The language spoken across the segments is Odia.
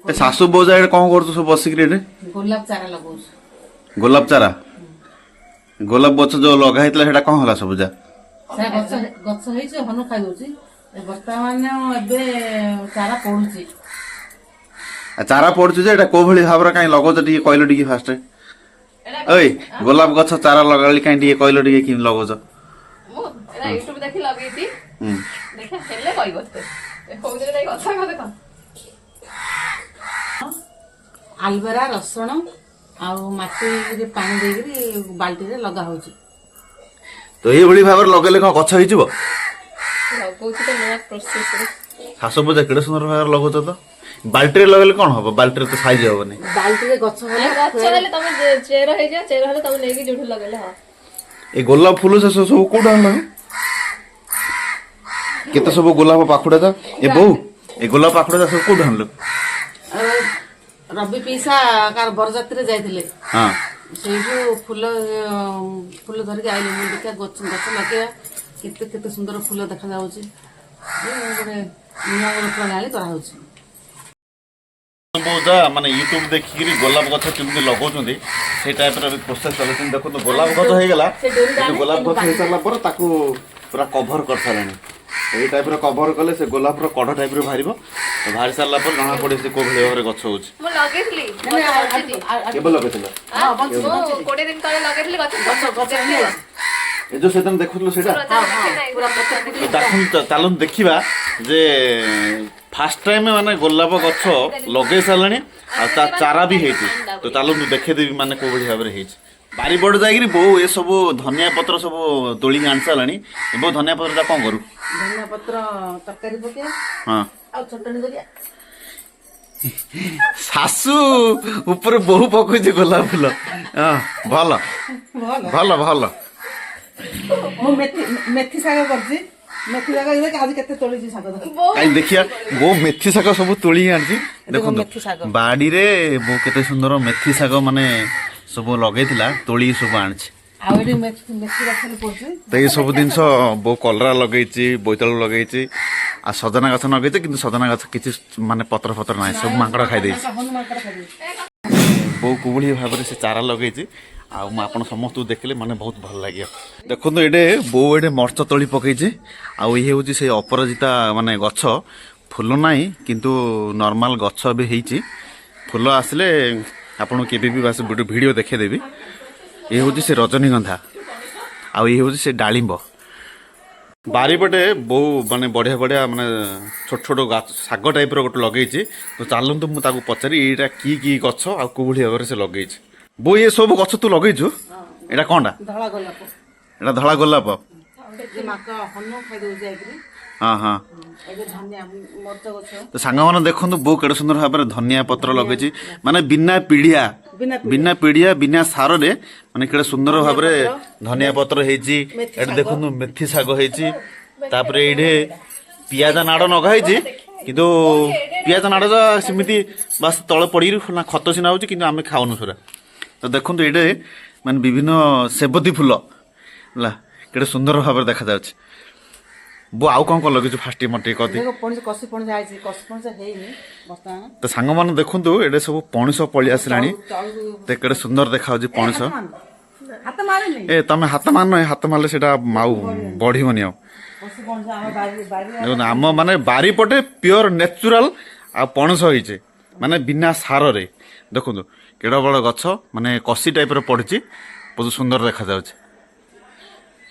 ଏ ଶାଶୁ ବୋଉ ଏଠି କଣ କରୁଛୁ ସବୁ ବସିକିରି ଏଠି? ଗୋଲାପ ଚାରା ଲଗାଉଛୁ। ଗୋଲାପ ଚାରା? ଗୋଲାପ ଗଛ ଯୋଉ ଲଗା ହେଇଥିଲା, ସେଟା କଣ ହେଲା ସବୁ ଯା? ସେ ଗଛ ଗଛ ହେଇଛି, ହନୁ ଖାଇ ଦଉଛି। ଏ ବର୍ତ୍ତମାନ ଏବେ ଚାରା ପଡୁଛି। ଆଉ ଚାରା ପଡୁଛି ଯେ ଏଇଟା କୋଉ ଭଳି ଭାବରେ କାଇଁ ଲଗାଉଛ, ଟିକେ କହିଲ ଟିକେ ଫାଷ୍ଟ। ଓଇ, ଗୋଲାପ ଗଛ ଚାରା ଲଗାଲି କାଇଁ, ଟିକେ କହିଲ ଟିକେ କେମିତି ଲଗାଉଛ? ମୁଁ ଏଟା ୟୁଟ୍ୟୁବ ଦେଖି ଲଗେଇଛି। ଦେଖିଆ, ହେଲେ କହିବ ତତେ। କହୁଥିଲେ ନାଇଁ କଥା କଥା ଦେଖ। ଆଲବେରା, ରସୁଣ ଆଉ ମାଟିରେ ପାଣି ଦେଇକିରି ବାଲ୍ଟିରେ ଲଗା ହଉଛି। ତ ଏଇଭଳି ଭାବରେ ଲଗେଇଲେ କଣ ଗଛ ହେଇଯିବ? ଲଗଉଛି ତ ନୂଆ ପ୍ରୋସେସରେ। ଶାଶୁ ପୂଜା, କେଡେ ସୁନ୍ଦର ଭାବରେ ଲଗାଉଛ ତ। ବାଲ୍ଟିରେ ଲଗେଇଲେ କଣ ହବ? ବାଲ୍ଟିରେ ତ ସାଇଜ ହବନି। ବାଲ୍ଟିରେ ଗଛ ହେଲେ ଗଛ ହେଲେ ତମେ ଚେର ହେଇଯିବ। ଚେର ହେଲେ ତମେ ନେଇକି ଯୋଉଠି ଲଗେଇଲେ ହବ। ଏ ଗୋଲାପ ଫୁଲ ସେ ସବୁ କୋଉଠୁ ଆଣିଲ? କେତେ ସବୁ ଗୋଲାପ ପାଖୁଡା ଯା। ଏ ବୋଉ, ଏ ଗୋଲାପ ପାଖୁଡା ଯା ସବୁ କୋଉଠୁ ଆଣିଲୁ? ଆଉ ରବି ପିଇସା କାର ବରଯାତ୍ରୀରେ ଯାଇଥିଲେ। ସେଇଠୁ ଫୁଲ ଫୁଲ ଧରିକି ଆଇଲେ। ମୁଁ ଦେଖିବା, ଗଛ ଗଛ ଲଗେଇବା, କେତେ କେତେ ସୁନ୍ଦର ଫୁଲ ଦେଖାଯାଉଛି। ଏ ଗୋଟେ ନୂଆ ଗୋଟେ ପ୍ରଣାଳୀ କରାହଉଛି। ବୋଉ ଯା ମାନେ ୟୁଟ୍ୟୁବ ଦେଖିକିରି ଗୋଲାପ ଗଛ କେମିତି ଲଗାଉଛନ୍ତି, ସେଇ ଟାଇପର ଏବେ ପ୍ରୋସେସ ଚାଲୁଛନ୍ତି। ଦେଖନ୍ତୁ, ଗୋଲାପ ଗଛ ହେଇଗଲା। କିନ୍ତୁ ଗୋଲାପ ଗଛ ହେଇସାରିଲା ପରେ ତାକୁ ପୁରା କଭର କରିସାରିଲାଣି। ଏଇ ଟାଇପର କଭର କଲେ ସେ ଗୋଲାପର କଢ ଟାଇପର ବାହାରିବ। ତ ବାହାରି ସାରିଲା ପରେ ଜଣା ପଡିବ ସେ କୋଉ ଭଳି ଭାବରେ ଗଛ ହଉଛି। ମୁଁ ଲଗେଇଥିଲି, ଗଛ ବଞ୍ଚିଛି। କେବେ ଲଗେଇଥିଲ? ମୁଁ 20 ଦିନ ତଳେ ଲଗେଇଥିଲି ଗଛ। ଗଛ ଗଛ ହେଇଯାଇଛି। ଏ ଯୋଉ ସେଦିନ ଦେଖୁଥିଲୁ ସେଇଟା? ତ ଦେଖନ୍ତୁ, ଚାଲନ୍ତୁ ଦେଖିବା ଯେ ଫାର୍ଷ୍ଟ ଟାଇମ୍ ମାନେ ଗୋଲାପ ଗଛ ଲଗେଇ ସାରିଲାଣି ଆଉ ତା ଚାରା ବି ହେଇଛି। ତ ଚାଲନ୍ତୁ ଦେଖେଇଦେବି ମାନେ କୋଉ ଭଳି ଭାବରେ ହେଇଛି। ବାରିପଟେ ଯାଇକିରି ବୋଉ ଏସବୁ ଧନିଆ ପତ୍ର ସବୁ ତୋଳିକି ଆଣି ସାରିଲାଣି। ଏ ବୋଉ, ଧନିଆ ପତ୍ରଟା କଣ କରୁ? ଧନିଆ ପତ୍ର ତରକାରୀ ପକେଇବା ଆଉ ଚଟଣି କରିବା। ଶାଶୁ ଉପରେ ବୋହୁ ପକଉଛି ଗୋଲାପ ଫୁଲ। ହଁ, ଭଲ। ଭଲ। ଭଲ ଭଲ। ମୁଁ ମେଥି ମେଥି ଶାଗ କରିଛି। ମେଥି ଶାଗ ଦେଖ, ଆଜି କେତେ ତୋଳିଛି ଶାଗ ଦେଖ। କାଇଁ ଦେଖିବା। ବୋଉ ମେଥି ଶାଗ ସବୁ ତୋଳିକି ଆଣିଛି, ଦେଖନ୍ତୁ। ମେଥି ଶାଗ। ବାଡିରେ ବୋଉ କେତେ ସୁନ୍ଦର ମେଥି ଶାଗ ମାନେ ସବୁ ଲଗେଇଥିଲା, ତୋଳିକି ସବୁ ଆଣିଛି। ଆଉ ଏଠି ମେଥି ମେଥି ଗଛରେ ପଡୁଛି। ତ ଏଇ ସବୁ ଜିନିଷ ବୋଉ କଲରା ଲଗେଇଛି, ବୋଇତାଳୁ ଲଗେଇଛି ଆଉ ସଜନା ଗଛ ଲଗେଇଛି। କିନ୍ତୁ ସଜନା ଗଛ କିଛି ମାନେ ପତ୍ର ଫତ୍ର ନାହିଁ, ସବୁ ମାଙ୍କଡ଼ ଖାଇଦେଇଛି। ହନୁ ମାଙ୍କଡ଼ ଖାଇଦେଇଛି। ବୋଉ କୋଭଳି ଭାବରେ ସେ ଚାରା ଲଗେଇଛି ଆଉ ମୁଁ ଆପଣ ସମସ୍ତଙ୍କୁ ଦେଖିଲେ ମାନେ ବହୁତ ଭଲ ଲାଗିବ। ଦେଖନ୍ତୁ, ଏଇଠି ବୋଉ ଏଠି ମର୍ଚ ତୋଳି ପକେଇଛି। ଆଉ ଇଏ ହେଉଛି ସେଇ ଅପରାଜିତା ମାନେ ଗଛ। ଫୁଲ ନାହିଁ, କିନ୍ତୁ ନର୍ମାଲ ଗଛ ଏବେ ହେଇଛି। ଫୁଲ ଆସିଲେ ଆପଣଙ୍କୁ କେବେ ବି ବାସ ଗୋଟେ ଭିଡ଼ିଓ ଦେଖେଇଦେବି। ଇଏ ହେଉଛି ସେ ରଜନୀଗନ୍ଧା ଆଉ ଇଏ ହେଉଛି ସେ ଡାଳିମ୍ବ। ବାରିପଟେ ବୋଉ ମାନେ ବଢ଼ିଆ ବଢ଼ିଆ ମାନେ ଛୋଟ ଛୋଟ ଗଛ, ଶାଗ ଟାଇପ୍ର ଗୋଟେ ଲଗେଇଛି। ତ ଚାଲନ୍ତୁ, ମୁଁ ତାକୁ ପଚାରି ଏଇଟା କି କି ଗଛ ଆଉ କୋଉଭଳି ଭାବରେ ସେ ଲଗେଇଛି। ବୋଉ, ଏ ସବୁ ଗଛ ତୁ ଲଗେଇଛୁ, ଏଇଟା କଣଟା? ଧଳା ଗୋଲାପ। ଏଇଟା ଧଳା ଗୋଲାପ। ଯେ ମାଙ୍କ ହନୁ ଖାଇଦଉଛି ଯାଇକିରି। ହଁ ହଁ ଏବେ ଧନିଆ ମରିଚ ଗଛ। ତ ସାଙ୍ଗମାନେ ଦେଖନ୍ତୁ, ବୋଉ କେଡ଼େ ସୁନ୍ଦର ଭାବରେ ଧନିଆ ପତ୍ର ଲଗେଇଛି, ମାନେ ବିନା ପିଢିଆ। ବିନା। ବିନା ପିଢିଆ, ବିନା ସାରରେ ମାନେ କେଡ଼େ ସୁନ୍ଦର ଭାବରେ ଧନିଆ ପତ୍ର ହେଇଛି। ମେଥି ଏଠି ଶାଗ। ଦେଖନ୍ତୁ, ମେଥି ଶାଗ ହେଇଛି। ତାପରେ ଏଇଠି ପିଆଜ ନାଡ଼ ନଗା ହେଇଛି, କିନ୍ତୁ ପିଆଜ ନାଡ଼ ସେମିତି ବାସ୍ ତଳେ ପଡ଼ିକିରି ନା ଖତ ସିନା ହଉଛି, କିନ୍ତୁ ଆମେ ଖାଉନୁ ସେଟା। ତ ଦେଖନ୍ତୁ, ଏଇଠି ମାନେ ବିଭିନ୍ନ ସେବତୀ ଫୁଲ ହେଲା, କେଡ଼େ ସୁନ୍ଦର ଭାବରେ ଦେଖାଯାଉଛି। ବୋଉ, ଆଉ କଣ କଣ ଲଗେଇଛୁ ଫାଷ୍ଟ ଟିକେ ମତେ ଟିକେ କହନ୍ତି। ଦେଖ, ପଣସ, କଷି ପଣସ ହେଇଛି। କଷି ପଣସ ହେଇନି ବର୍ତ୍ତମାନ। ତ ସାଙ୍ଗମାନେ ଦେଖନ୍ତୁ, ଏଇଟା ସବୁ ପଣସ ପଳି ଆସିଲାଣି। ତଳକୁ। ତ କେଡ଼େ ସୁନ୍ଦର ଦେଖାଯାଉଛି ପଣସ। ହାତ ମାରେନି। ଏ ତମେ ହାତ ମାରନ, ଏ ହାତ ମାରିଲେ ସେଇଟା ଆଉ ବଢିବନି ଆଉ। କଷି ପଣସ ଆମ ବାରି ବାରି। ଦେଖନ୍ତୁ, ଆମ ମାନେ ବାରିପଟେ ପିଓର ନ୍ୟାଚୁରାଲ ଆଉ ପଣସ ହେଇଛି, ମାନେ ବିନା ସାରରେ। ଦେଖନ୍ତୁ, କେଡ଼େ ବଡ଼ ଗଛ, ମାନେ କଷି ଟାଇପର ପଡ଼ିଛି, ବହୁତ ସୁନ୍ଦର ଦେଖାଯାଉଛି।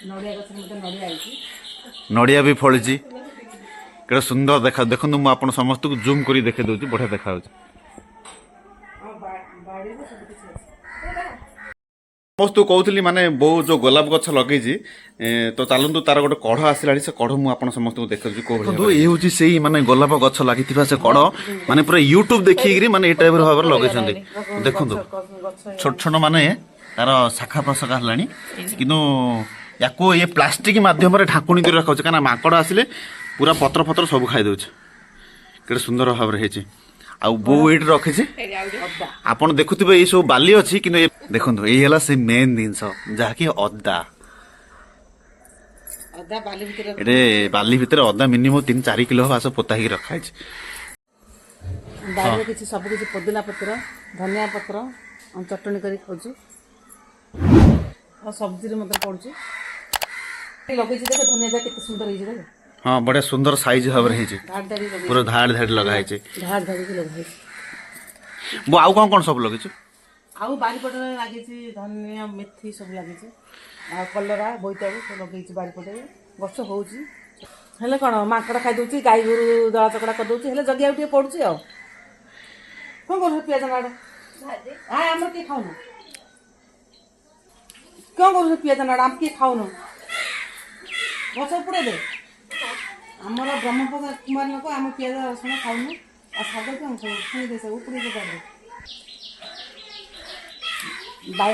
ନଡ଼ିଆ ଗଛରେ ମଧ୍ୟ ନଡ଼ିଆ ହେଇଛି। ନଡ଼ିଆ ବି ଫଳିଛି, କେଡ଼େ ସୁନ୍ଦର ଦେଖା। ଦେଖନ୍ତୁ, ମୁଁ ଆପଣ ସମସ୍ତଙ୍କୁ ଜୁମ୍ କରି ଦେଖେଇ ଦଉଛି, ବଢ଼ିଆ ଦେଖାଯାଉଛି। ଆମ ବାଡ଼ିରେ ସବୁ କିଛି ଅଛି। ସମସ୍ତଙ୍କୁ କହୁଥିଲି ମାନେ ବୋଉ ଯୋଉ ଗୋଲାପ ଗଛ ଲଗେଇଛି, ତ ଚାଲନ୍ତୁ, ତାର ଗୋଟେ କଢ଼ ଆସିଲାଣି। ସେ କଢ଼ ମୁଁ ଆପଣ ସମସ୍ତଙ୍କୁ ଦେଖାଉଛି କୋଉ। ଦେଖନ୍ତୁ, ଏଇ ହେଉଛି ସେଇ ମାନେ ଗୋଲାପ ଗଛ ଲାଗିଥିବା ସେ କଢ଼। ମାନେ ପୁରା ୟୁଟ୍ୟୁବ ଦେଖିକିରି ମାନେ ଏଇ ଟାଇପର ଭାବରେ ଲଗେଇଛନ୍ତି। ଦେଖନ୍ତୁ, ଗଛ। ଛୋଟ ଛୋଟ ମାନେ ତାର ଶାଖା ପ୍ରଶାଖା ହେଲାଣି, କିନ୍ତୁ ୟାକୁ ଏ ପ୍ଲାଷ୍ଟିକ ମାଧ୍ୟମରେ ଢାଙ୍କୁଣୀ କରି ରଖାଉଛି, କାହିଁକିନା ମାଙ୍କଡ଼ ଆସିଲେ ପୁରା ପତ୍ର ଫତ୍ର ସବୁ ଖାଇଦେଉଛି। କେତେ ସୁନ୍ଦର ଭାବରେ ହେଇଛି। ଆଉ ବୋଉ ଏଇଠି ରଖିଛି। ଆପଣ ଦେଖୁଥିବେ, ଏଇ ସବୁ ବାଲି ଅଛି, କିନ୍ତୁ ଦେଖନ୍ତୁ, ଏଇ ହେଲା ସେ ମେନ୍ ଜିନିଷ, ଯାହାକି ଅଦା। ଅଦା ବାଲି ଭିତରେ। ଏଠି ବାଲି ଭିତରେ ଅଦା ମିନିମମ୍ 3-4 କିଲୋ ହବ ଆସ ପୋତା ହେଇକି ରଖା ହେଇଛି। ବାଡ଼ିରେ କିଛି ସବୁ କିଛି ପୋଦିନା ପତ୍ର, ଧନିଆ ପତ୍ର ଆମେ ଚଟଣି କରି ଖାଉଛୁ। ଆଉ ସବଜିରେ ମଧ୍ୟ ପଡୁଛି। ଲଗେଇଛି ଦେଖେ, ଧନିଆ ଯା କେତେ ସୁନ୍ଦର ହେଇଛି ଦେଖେ। ହଁ, ବଢିଆ ସୁନ୍ଦର ସାଇଜ ଭାବରେ ହେଇଛି। ଧାଡ଼ି ଧାଡ଼ି ଲଗେଇଛି। ପୁରା ଧାଡ଼ି ଧାଡ଼ି ଲଗା ହେଇଛି। ଧାଡ଼ି ଧାଡ଼ିକି ଲଗା ହେଇଛି। ମୁଁ ଆଉ କ'ଣ କ'ଣ ସବୁ ଲଗେଇଛୁ? ଆଉ ବାରିପଟରେ ଲାଗିଛି ଧନିଆ, ମେଥି ସବୁ ଲାଗିଛି, ଆଉ କଲରା, ବୋଇତାଳୁ ସବୁ ଲଗେଇଛି ବାରିପଟେ। ଗଛ ହଉଛି, ହେଲେ କ'ଣ ମାଙ୍କଡ଼ ଖାଇଦଉଛି, ଗାଈ ଗୋରୁ ଦଳା ଚକଡ଼ା କରିଦଉଛି। ହେଲେ ଜଗିବାକୁ ଟିକେ ପଡୁଛି। ଆଉ କ'ଣ କରୁଛୁ ପିଆଜ ନାଡ଼? ଆ ଆମର କିଏ ଖାଉନୁ। କ'ଣ କରୁଛୁ ପିଆଜ ନାଡ଼? ଆମେ କିଏ ଖାଉନୁ। ଗଛ ଉପୁଡ଼େଇ ଦେ। ଆମର ବ୍ରହ୍ମପୁର କୁମାର ଲୋକ, ଆମ ପିଆଜ ରସୁଣ ଖାଉନୁ। ଆଉ ଶାଗ ବି ଆମେ ଖାଉ। ଦେ, ସବୁ ଉପୁଡ଼େଇ ଦେ। ବାଇ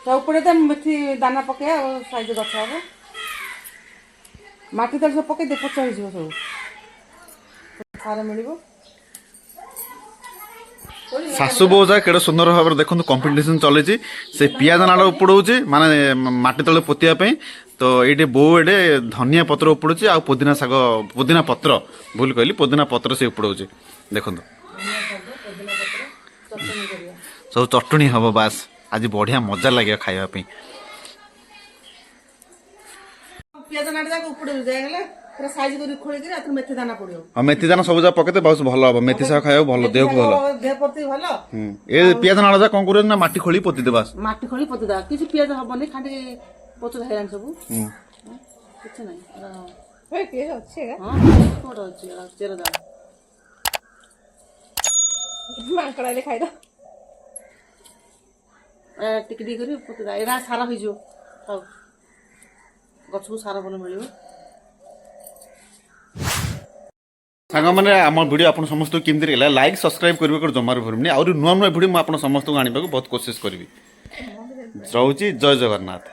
ତା ଉପରେ ତ ମେଥି ଦାନା ପକେଇବା ଆଉ ସାଇଜ ଗଛ ହବ। ମାଟି ତଳେ ସବୁ ପକେଇ ଦେ, ପଚ ହେଇଯିବ ସବୁ, ସାର ମିଳିବ। ଶାଶୁ ବୋଉ ଯାକ କେଡ଼େ ସୁନ୍ଦର ଭାବରେ ଦେଖନ୍ତୁ କମ୍ପିଟିସନ ଚଲେଇଛି। ସେ ପିଆଜ ନାଳ ଉପୁଡଉଛି, ମାନେ ମାଟି ତଳେ ପୋତିବା ପାଇଁ। ତ ଏଇଠି ବୋଉ ଏଇଠି ଧନିଆ ପତ୍ର ଉପୁଡୁଛି ଆଉ ପୁଦିନା ଶାଗ, ପୁଦିନା ପତ୍ର, ଭୁଲ କହିଲି, ପୁଦିନା ପତ୍ର ସେ ଉପୁଡଉଛି। ଦେଖନ୍ତୁ, ସବୁ ଚଟଣି ହବ ବାସ୍। ଆଜି ବଢିଆ ମଜା ଲାଗିବ ଖାଇବା ପାଇଁ। ପିଆଜ ନାଡ଼ ଯାକ ଉପୁଡେଇ ଯାଇଗଲେ ପୁରା ସାଇଜ କରି ଖୋଳିକିରି ଆଉ ମେଥି ଦାନା ପଡିବ। ଆଉ ମେଥି ଦାନା ସବୁ ଯାକ ପକେଇତେ ବହୁତ ଭଲ ହବ। ମେଥି ଶାଗ ଖାଇବାକୁ ଭଲ, ଦେହକୁ ଭଲ। ଦେହ ପ୍ରତି ଭଲ। ହୁଁ, ଏ ପିଆଜ ନାଳ ଯାକ କଣ କରିବ ନା ମାଟି ଖୋଳି ପୋତି ଦେବା। ମାଟି ଖୋଳି ପୋତି ଦେବା। କିଛି ପିଆଜ ହବନି, ଖାଲି ପଚ ହେଇଲାଣି ସବୁ। କିଛି ନାହିଁ। ପିଆଜ ଅଛି। ହଁ, କୋଉଟା ଅଛି? ଚେର ଦାନା। ମାଙ୍କଡ଼ ଆଇଲେ ଖାଇଦ। ଟିକେ ଟିକେ କରି ପୋତି ଦେବା। ଏଇଟା ସାର ହେଇଯିବ। ହଉ, ଗଛକୁ ସାର ଭଲ ମିଳିବ। ସାଙ୍ଗମାନେ, ଆମ ଭିଡ଼ିଓ ଆପଣ ସମସ୍ତଙ୍କୁ କେମିତି ଲାଗିଲା? ଲାଇକ୍, ସବସ୍କ୍ରାଇବ୍ କରିବାକୁ ଜମାରୁ ଭୁଲିବେନି। ଆହୁରି ନୂଆ ନୂଆ ଭିଡ଼ିଓ ମୁଁ ଆପଣ ସମସ୍ତଙ୍କୁ ଆଣିବାକୁ ବହୁତ କୋସିସ କରିବି। ରହୁଛି, ଜୟ ଜଗନ୍ନାଥ।